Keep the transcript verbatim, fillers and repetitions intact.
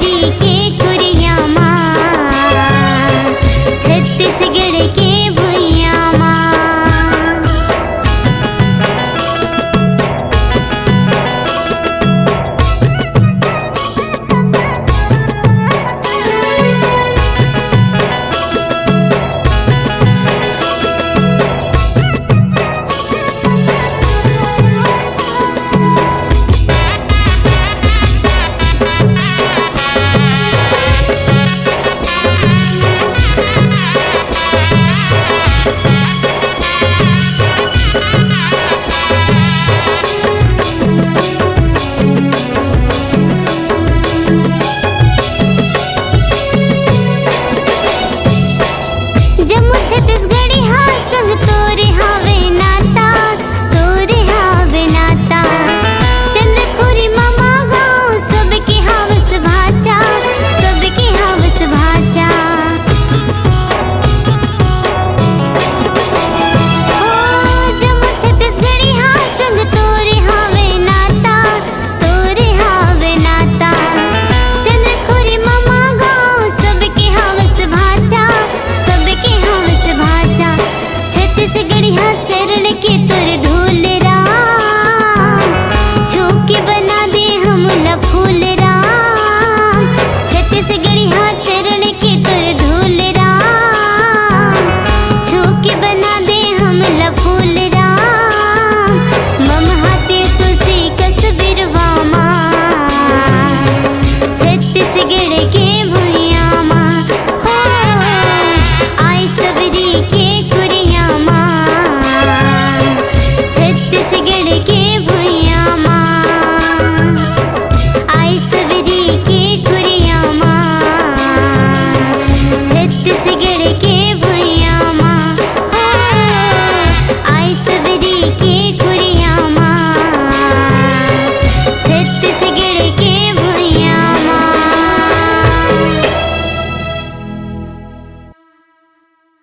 धरती के कुरिया मा, छत्तीसगढ़ के भुइया मा। जम्मो छत्तीसगढ़िया संग तोरे हावे नाता, तोरे हावे नाता। चंद्रखुरी ममा गाँव सबके हावस भाचा, सबके हावस भाचा। ओ जम्मो छत्तीसगढ़िया संग तोरे हावे नाता, तोरे हावे नाता। चंद्रखुरी ममा गाँव सबके हावस भाचा, सबके हावस भाचा। छत्तीसगढ़िया चरण के तोर धूल राम, छू के बना दे हमला फूल राम। छत्तीसगढ़िया चरण के तोर धूल राम, छू के बना दे हमला फूल राम। मम हाथे तुलसी कस बिरवा मा, छत्तीसगढ़ के